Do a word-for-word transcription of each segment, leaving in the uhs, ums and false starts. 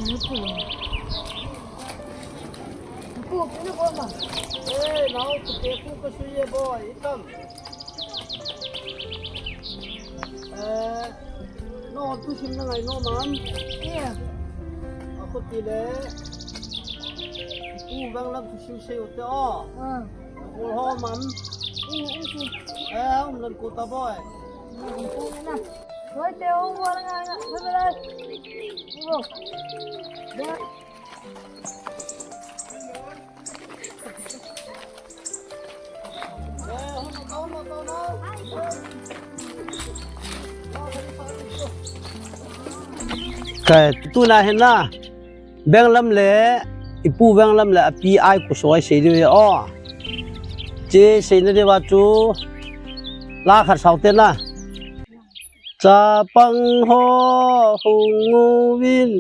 Pu, pu, pu, pu, pu. Eh, nao, pu, pu, pu, pu, pu, pu, pu. Eh, no, thusim na ngai nom am? Iya. Akhuti le. Pu Venglam thusim sei u te o. Ah. Pu ho mam. Iya, iya, iya. Eh, um lan ko ta boy. Um, um, um, na. Boy te o, boy nga, nga. Boy, boy. Boy. Boy. Kai, tu na hin na. Venglam le, ipu Venglam le, api Aiko so a sei diu o. Che sei na diu va chu. La khat sao te na. Chapang ho hung uvin.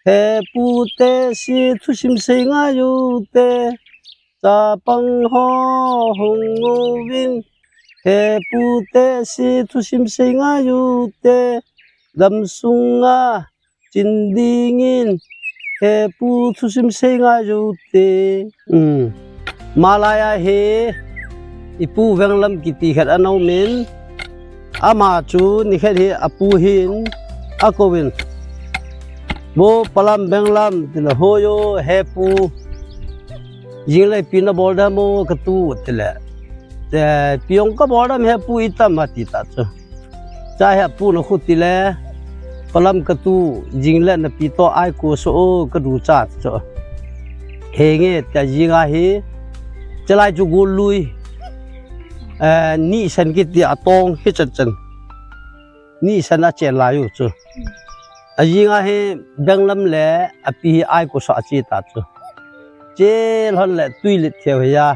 He pu te si thusim sei ngai u te. Chapang ho hung uvin. He pu te si thusim sei ngai u te. Dam sunga chin dingin. He pu thusim sei ngai u te. Um. Malai a hi ipu Venglam kiti khat ana um in. Ama chu nikhat hi apu hin akouvin. Bo Palam Venglam tile hoi o he pu. Jing le ipi na bol dem o katu tile. Te pi ong ka bol dem he pu itam ati ta chu. Cha he apu na khu tile. Palam katu jing le na pi to Aiko so o ka du cha chu. He nge ta jing a hi. Chalai chu gul lui. Eh, ni san kiti a tong hi chan chan. Ni san a che lai u chu. A jing a hi Venglam le api hi Aiko so a che ta chu. Che lhon le tui lit theu hi a.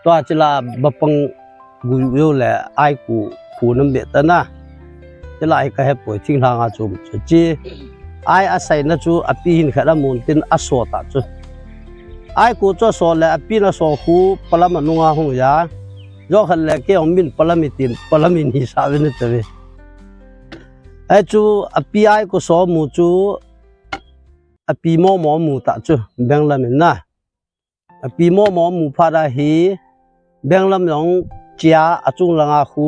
Tua che la ba pang gu yo le Aiko phu nam be ta na. Che la ai ka he poi thing hlang a chu chu che. Ai a sai na chu api hin khat a mun tin a so ta chu. Aiko chu a so le api na so khu Palam a nung a hung ya. Jo khat le ke ong min Palam i tin, Palam in hi sa ve na ta ve. Ai chu api Aiko so mu chu api mo mo mu ta chu Venglam in na. Api mo mo mu pha da hi Venglam jong chia a chung langa khu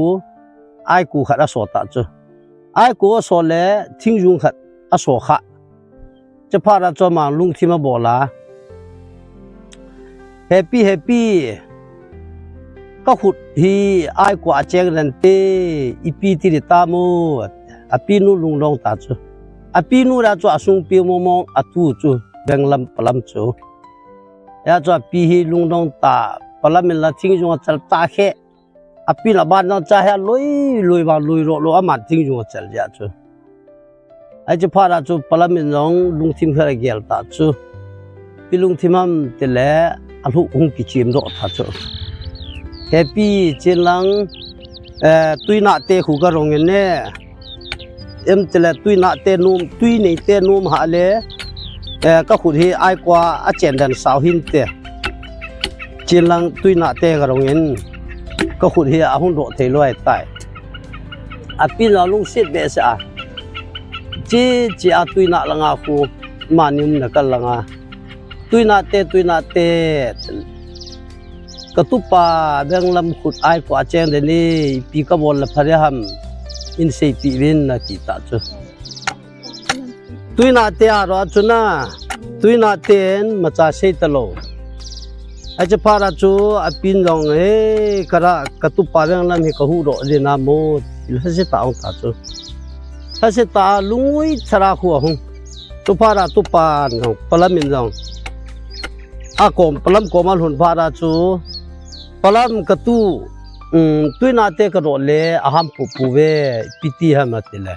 Aiko khat a so ta chu. Aiko a so le thingjung khat a so kha. Chaphat a chu ama lungthim a bol a. Happy, happy. Ka khut hi Aiko a cheng dan te, ipi ti di ta mo. Api nu lungdong ta chu. Api nu da chu a sung pi mo mo a tu chu. Venglam Palam chu. Ya chu api hi lungdong ta. Palam in la thingjung a chal ta khe. Api na ban dang cha he a lui, lui ba lui ro lo ama thingjung a chal dia chu. Ai chaphat a chu Palam in jong lungthim khat a gel ta chu. Pi lungthim ham tile a lhu hung kichim doh ta chu. Happy chin lang, eh, tuina te khu ka rong in ne. Em tile tuina te num, tui nei te num ha le, eh, ka khut hi Aiko a chen dan sao hin te. Chin lang tuina te ka rong in, ka khut hi a hung doh thei lo ai tai. Api na lungset be sa a. Chi, chi a tuina langa khu, ma nim na ka langa. Tuina te, tuina te. Ka tupa Venglam khut Aiko a cheng de ni, ipi ka bol le pha de ham, in seipi vin na ti ta chu. Tuina te a ro chu na, tuina ten macha sei ta lo. Ai chaphat a chu apin jong he, ka ra, ka tupa Venglam hi ka hu ro de na mo, la se ta ong ta chu. La se ta lungui thara khu a hung. Chaphat a tupa jong, Palam in jong. A kom, Palam kom a lhun phat a chu. Palam ka tu, um, tuina te ka doh le, a ham pu pu ve, ipi ti ham a ti le.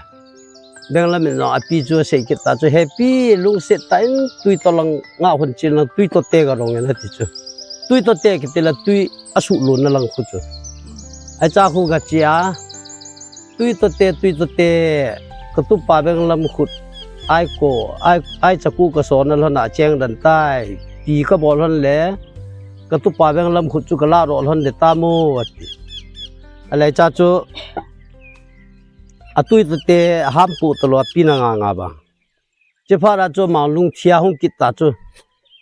Venglam in jong, api chu a sei kit ta chu, happy, lungset ta in, tui to lang nga hon chin lang, tui to te ka rong in a ti chu. Tui to te kiti la, tui a su lun na lang khu chu. Ai cha khu ka chi a. Tui to te, tui to te, ka tupa Venglam khut, Aiko, ai, ai chaku ka so na lhon a cheng dan tai, pi ka bol lhon le, ka tupa Venglam khut chu ka la ro lhon de ta mo, a ti. A le cha chu, a tui to te, a ham pu to lo, a pi na nga nga ba. Chuphat a chu ama lungthim ahung kit ta chu.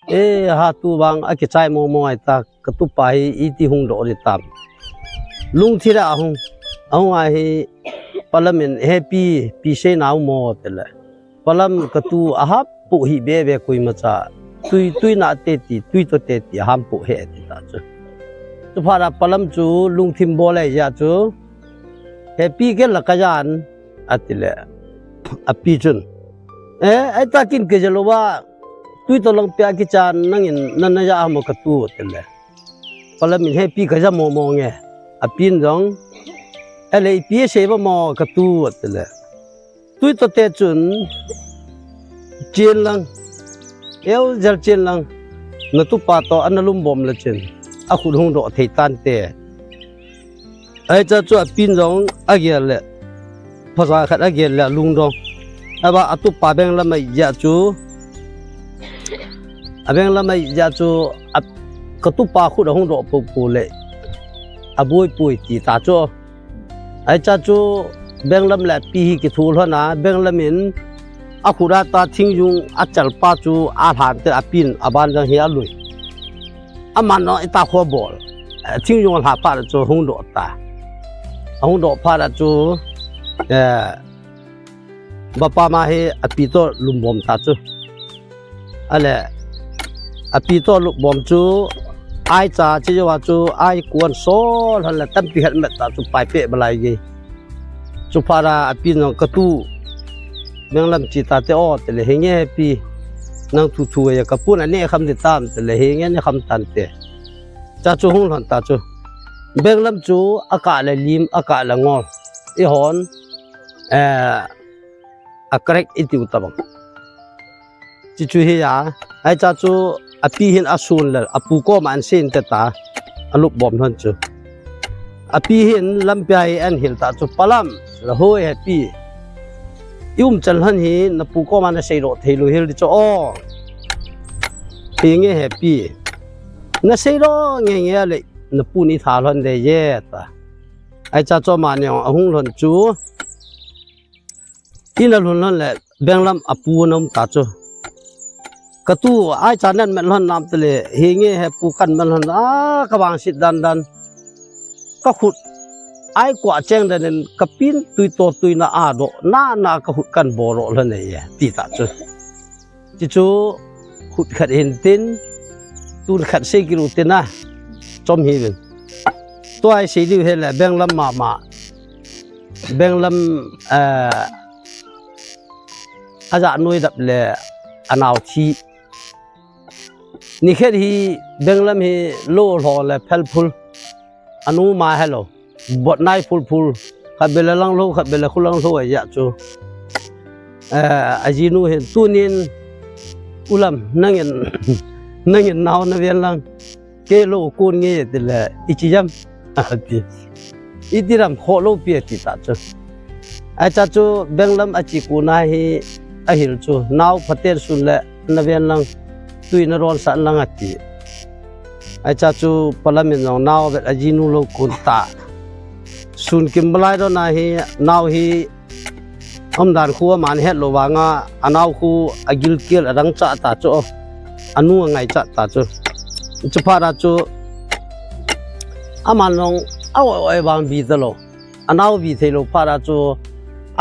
E, ha tu vang akichai momo ahi ta, ka tupa hi iti hung doh ding tam. Lungthim a ahung, ahung ahi, Palam in, "He pi, ipi sei nau mo?" tile. Palam ka tu aham poh hi bebe koima cha. Tui, tui nate ti, tui tote ti aham poh he ti ta chu. Chuphat a Palam chu lungthim bol e jeh chu. "He pi, kei la kajan," atile. Api chun, "E, ahi ta, kin kaja lou va, tui tolang pia kichan nangin nana ja mo ka tu," atile. Palam in, "He pi, kaja momo nge." Apin jong, "Ahile ipi asei va mo ka tu," atile. "Tui tote chun chen lang, eu jel chen lang, na tupa to ana lumbom le chun, akhut hung doh thei tante." Ahi cha chu apin jong agel le, phaja khat agel le alungdong. Aba atupa benglam ahi jeh chu, abenglam ahi jeh chu, a, ka tupa khut ahung doh popo le, aboi poi ti ta chu. Ahi cha chu benglam le api hi kithu lhon a, benglam in akhut a ta thingjung achal pa chu alhan te, apin aban jang hi alui. Aman jong ita kho bol. Eh, thingjung alha phat a chu hung doh ta. Ahung doh phat a chu, eh, bapa ma hi api to lumbom ta chu. Ahile, api to lumbom chu, ai cha chi jo a chu, ai kuan sol han le tampi het met ta chu, pai pe balai ge. Chuphat a apin jong ka tu, benglam chi ta te o, tile, "He nge he pi, nang thu thu ya ka pun ane kham ding tam?" tile, "He nge ne kham tante." Cha chu hung lhon ta chu. Benglam chu akah le lim, akah le ngol. Ihon, eh, a crack itiu tabang. Chi chu hi a, ahi cha chu api hin asun le, apu koma ahin sen te ta, alup bom lhon chu. Api hin lampi a hi ahin hil ta chu, "Palam, la hoi he pi. I umchan lhon hi, napu koma nasei doh thei lou hel ding chu o. Hi nge he pi. Nasei doh nge nge le, napu ni tha lhon de ye," ta. Ahi cha chu amani ahung lhon chu. Ina lhun lhon le, benglam apu ana um ta chu. "Ka tu, ai cha nan met lhon nam?" tile, "Hi nge he pu, kan met lhon a, ka vangset dan dan. Ka khut ai kua cheng dan in ka pin tui to tui na a doh, na na ka khut kan bol doh lhon e," ti ta chu. Chi chu khut khat hin tin, tun khat sei kilu tin a, chom hi vin. Tua i sei diu hi le, benglam mama. Benglam, eh, aja noi dap le, anao thi. Nikhat hi, benglam hi lo lho le phel phul. Anu ma hello. Bot nai phul phul. Khat bele lang lo, khat bele khu lang lo a ya chu. Eh, ajinu hin tunin, "U Lam, nangin, nangin nao na ven lang. Kei lo kon nge," tile, "I chi jam?" ati. "I ti ram kho lo pi," ati ta chu. Ahi cha chu benglam achi kuna hi ahil chu. "Nao phaten sun le na ven lang, tui na ron san lang," ati. Ahi cha chu Palam in jong nao vet ajinu lo kon ta. Sun kim balai don a hi, nao hi Umdan khu aman het lou vanga, anao khu agilkel adang cha ta chu. Anu angai cha ta chu. Chuphat a chu, aman jong a oi oi vang vi ta lou. Anao vi thei lou phat a chu,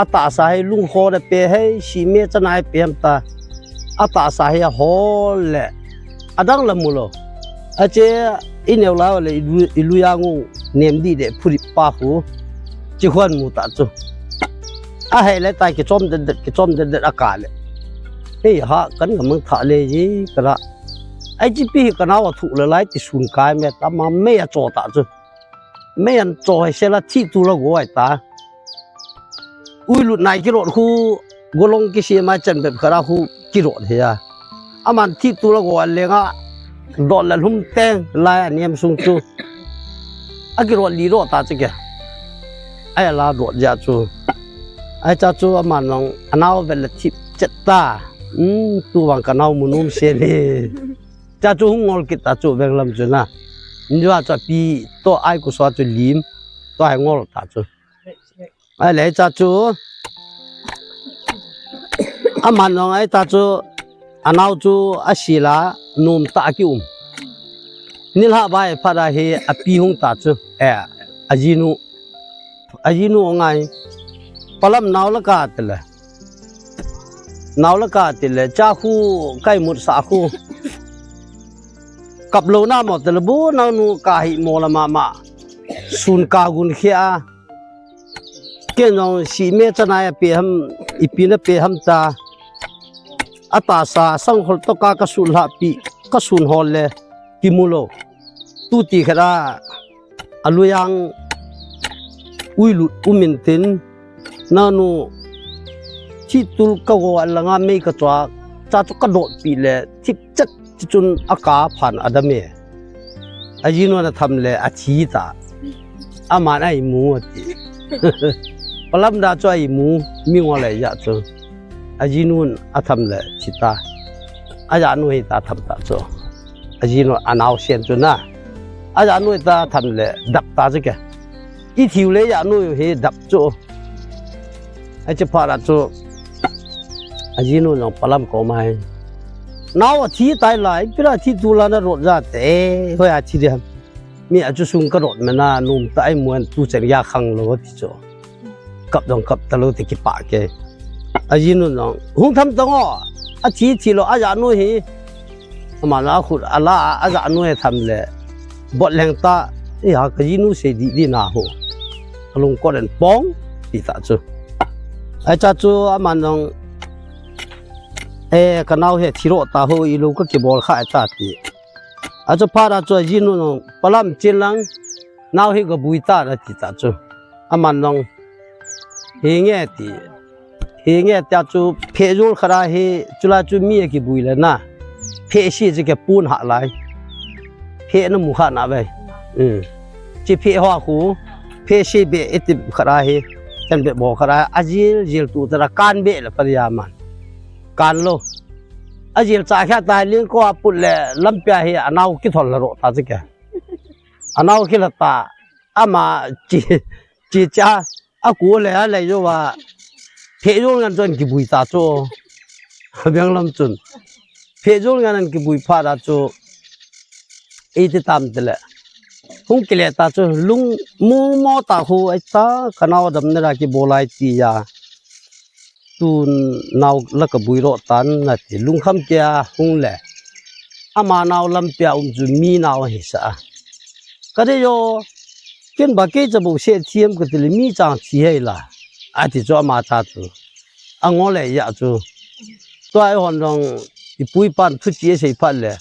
atahsa hi lungkho na pe hei, si me chana hi pe ham ta. Atahsa hi ahol le, adang la mu lou. Ache, i neo lai le, i lu, i lu ya ngu, nem di de, phuri pa khu, chi huan mu ta chu. Ahei le tai, kichom det det, kichom det det aka le. Hei ha, kan ka mang tha le ji, ka la. Ai chi pi hi ka nao a thu le lai ti sun kai me ta ma me a cho ta chu. Me an cho hai se la thi tu la go ai ta. Ui lut nai ki rot khu, golong ki sia mai chan bep khara khu ki rot he a. Aman thi tu la go a lenga, dot la lhum teng lai a niam sung chu. A ki rot li rot ta chu ke. Ai la rot ja chu. Ai cha chu aman long, anao vel la thip chet ta. Hmm, tu vang ka nao mun um se le. Cha chu hung ngol kit ta chu veng lam chu na. Nua cha pi to ai ku swa chu lim. To ai ngol ta chu. Ai le cha chu. Aman jong ahita chu, anao chu asila, nom tah a kium. Nilhah vai phat a hi api hung ta chu, eh, ajinu, ajinu angai. Palam nao la ka tile. Nao la ka tile, cha khu, ka imut sah khu. Kap lou na mo tile, bu naonu ka hi mo la mama. Sun ka gun khia. Ken jong si me chanai a pe ham, ipi na pe ham ta. Atahsa, sang hol to ka ka sun lha pi, ka sun hol le, kimu lou. Tu ti khat a, aluyang uilut umin tin, naonu, thi tul ka go a langa mei ka chua, cha chu ka dot pi le, thip chet chi chun a ka phan a dam e. Ajinu na tham le a thi ta. Aman a imu ati. Palam da chu a imu, mi ngo le ya chu. Ajinu a tham le thi ta. Ajanu hi ta tham ta chu. Ajinu anao sian chu na. Ajanu ta tham le dap ta chu ke. I thiu le janu hi dap chu. Ache phat a chu. Ajinu jong Palam ko mai. Nao athi tai lai, pira thi tu la na rot ja te, hoi athi dia. Mi a chu sung ka rot me na, nom ta ai muan tu chen ya khang lou ti chu. Kap jong kap ta lou ti kipa ke. Ajinu jong, hung tham ta ngo, athi thi lou, ajanu hi. Ama la khut a la a, ajanu e tham le. Bot leng ta, e ha ka jinu sei di di na ho. Alung ko den pong, ti ta chu. Ai cha chu aman jong, e, ka nao hi thi ro ta ho, i lo ka kibol kha ta ti. A chu phat a chu ajinu jong, Palam chin lang, nao hi ka bui ta na ti ta chu. Aman jong, hi nge ti. Hi nge tia chu pheh jol khat a hi, chula chu mi a kibui le na. Pheh si chu ke pun ha lai. Pheh na mu kha na ve. Um. Chi pheh ho khu, pheh si be itim khat a hi, chan be bo khat a, ajil, jil tu ta kan be le pa ya man. Kan lou. Ajil cha kha ta ling ko a put le, lampi a hi anao kithol la ro ta chu ke. Anao kila ta, ama chi, chi cha, a ku le, a le yo wa, pheh jol ngan chun kibui ta chu, beng lam chun. Pheh jol ngan an kibui phat a chu, e ti tam te le. Hung kile ta chu, lung mu mo ta khu, ai ta, ka nao dam ne ra kibol ai ti ya. Tun nao la ka bui ro tan na ti lungkham kia hung le. Ama nao lampi a um chu mi nao hi sa a. Ka de yo, ken ba kei cha bo se thiam ka ti le mi chang thi hei la. A ti chu ama ta chu. A ngo le ya chu. Tua ai hon jong i pui pan thu chi sei phat le.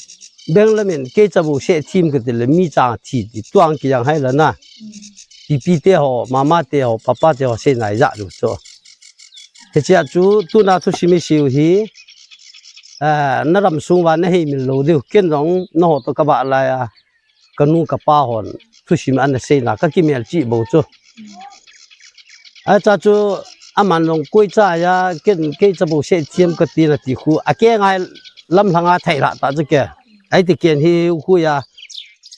Beng lamin kei cha bo se thiam ka ti le mi chang thi ti tuang ki yang hai la na. Pipi te ho, mama te ho, papa te ho sei nai ya lu chu. Hichia chu tuna thusim i siu hi, eh, na ram sung uva na hei mil lou diu. Ken jong na ho to ka ba lai a, ka nu ka pa hon thusim ana sei na ka kimel chi bo chu. Acha chu aman jong koi cha ya, ken kei cha bo se thiam ka ti na ti khu, a ke ngai lam lhanga thai la ta chu ke. Ai ti ken hi khu ya,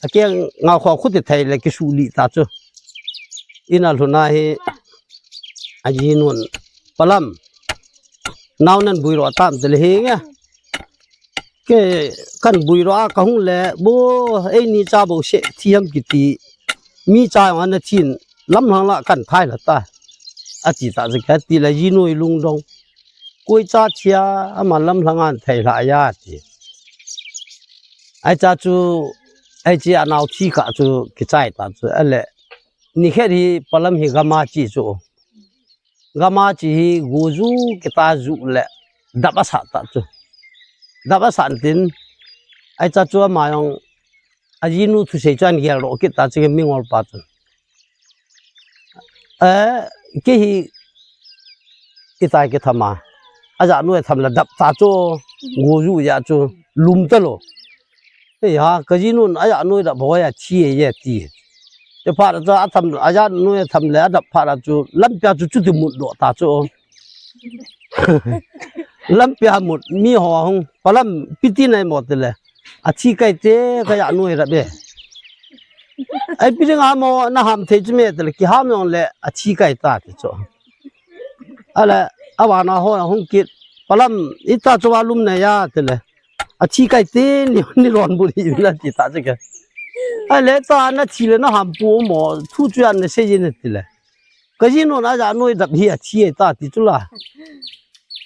a ke nga kho khu ti thai le ki su li ta chu. Ina lhuna hi, ajinun, Palam. Nao nan bui ro tam te le hi nge. Ke kan bui ro a ka hung le, bo, ei ni cha bo se, thiam kiti. Mi cha jong ana thin, lam lhang la kan thai la ta. A ti ta ze ka ti la jinu i lungdong. Koi cha thia, ama lam lhang an thai la ya ti. Ai cha chu, ai chi anao thi ka chu, ki chai ta chu, a le. Ni khet hi Palam hi gama chi chu. Gama chi hi gu ju kita ju le dap a sat ta chu. Dap a sat tin, ai cha chu ama jong ajinu thusei chu an gel ro kit ta chu mi ngol pa chu. Eh, ke hi itai ke thama. Aja nu e tham la dap ta chu, gu ju ya chu, lum ta lo. Ei ha, ka jinun aja nu e dap boi a thi e ye ti. Te phat a cha a tham, aja nu e tham le a dap phat a chu, lampi a chu chuti mut doh ta chu. Lampi a mut mi ho hung, Palam piti nai mo te le. A thi kai te, ka ja nu e dap be. Ai pi ding a mo, na ham thei chu me te le, ki ham jong le, a thi kai ta te chu. A le, a va na ho hung kit. Palam, ita chu alum na ya tile. Athi kai te ni, ni ron bu ni la ti ta che ke. Ai le ta na thi le na ham pu mo, thu chu an na se yin tile. Ka jinu na ja noi dap hi athi ta ti chu la.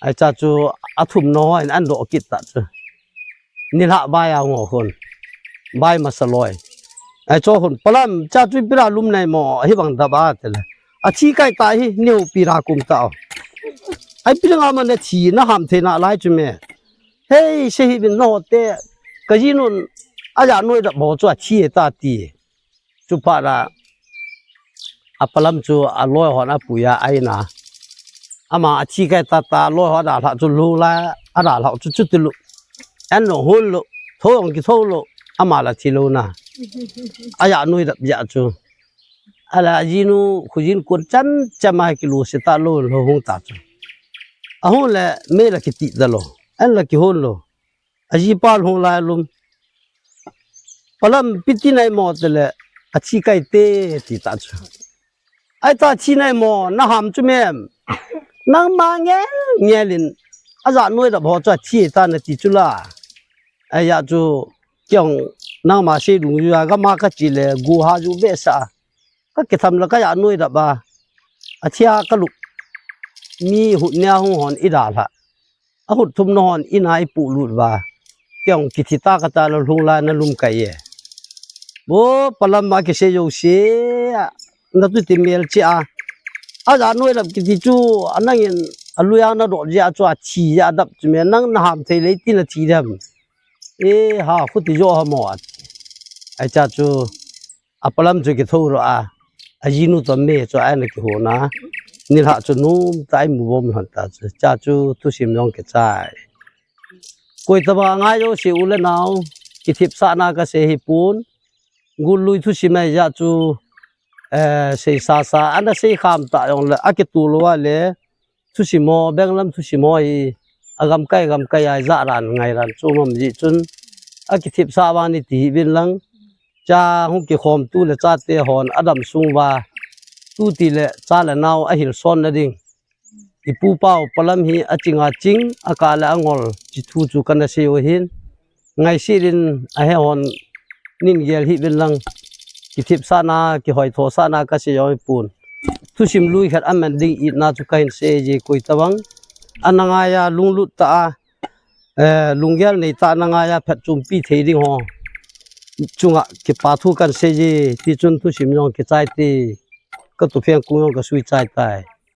Ai cha chu athum no in an do kit ta chu. Ni la ba ya ngo khon. Bai ma sa loi. Ai cho khon Palam cha chu pira lum nai mo hi bang dap a tile. Athi kai ta hi ni u pira kum ta o. Ai pira nga ma na thi na ham the na lai chu me. Hei, se hi bin no te, ka jinun, aja noi dap ho chu athi ta ti. Chu pa ra, a Palam chu aloi hon apui a aina. Ama athi kai ta ta loi ho da la chu lu la, ada la chu chu ti lu. An no hul lu, tho ong ki tho lu, ama la thi lu na. Aja noi dap ja chu. Ala jinu, khu jin kun chan chama ki lu se ta lu lo hung ta chu. Ahun le me la ki ti da lo. An la ki hon lo. Aji pa lhung lai lum. Palam piti nai mo tile, athi kai te ti ta chu. Ai ta thi nai mo, na ham chu mem. Nang ma ngel, ngel in. Aja noi dap ho chu athi ta na ti chu la. Ai ya chu, kiong nang ma se dung ju ya, ga ma ka chi le, gu ha ju be sa. Ka ki tham la ka ya noi dap ba. Athia ka lu. Mi hu nia hung hon i da la. Ahut thum no hon ina ipu lut va. Kiong kithi ta ka ta lo lhung la na lum kai e. Bo Palam ma ki se yo se. Na tu ti mel chi a. Aja noi dap kithi chu anang in alui a na do ja chu athi ja dap chu me nang na ham thei le ti na thi dam. E ha khu ti jo ha mo at. Ai cha chu. A Palam chu ki tho ro a. A jinu to me chu a na ki ho na. Ni la chu num ta ai mu bom han ta chu. Cha chu thusim jong ki chai. Koi ta ba ngai jo se u le nau. Ki thip sa na ka se hi pun. Gul lui thusim ai ja chu. Eh, sei sa sa. Ana sei kham ta jong le. A ki tu lo wa le. Thusim ho, benglam thusim ho hi, a gamkai, gamkai a, i ja ran, ngai ran, chu mam ji chun, a kithip sa vang i ti hi vin lang, cha hung kikhom tu le chate hon, a dam sung va, tu ti le cha le nau a hil son na ding. I pu pau Palam hi a ching a ching, a ka le a ngol, chi thu chu ka na sei u hin. Ngaisih in a he hon nin gel hi vin lang. Kithip sa na, kihoi tho sa na ka sei u hi pun. Thusim lui khat a man ding i na chu ka hin sei ji koi ta vang. A na ngai a lunglut ta a, eh, lunggel nei ta na ngai a phat chumpi thei ding ho. Chunga kipa thu kan sei ji ti chun thusim jong kichai ti. Ka tu pheng kung jong ka sui chai tai.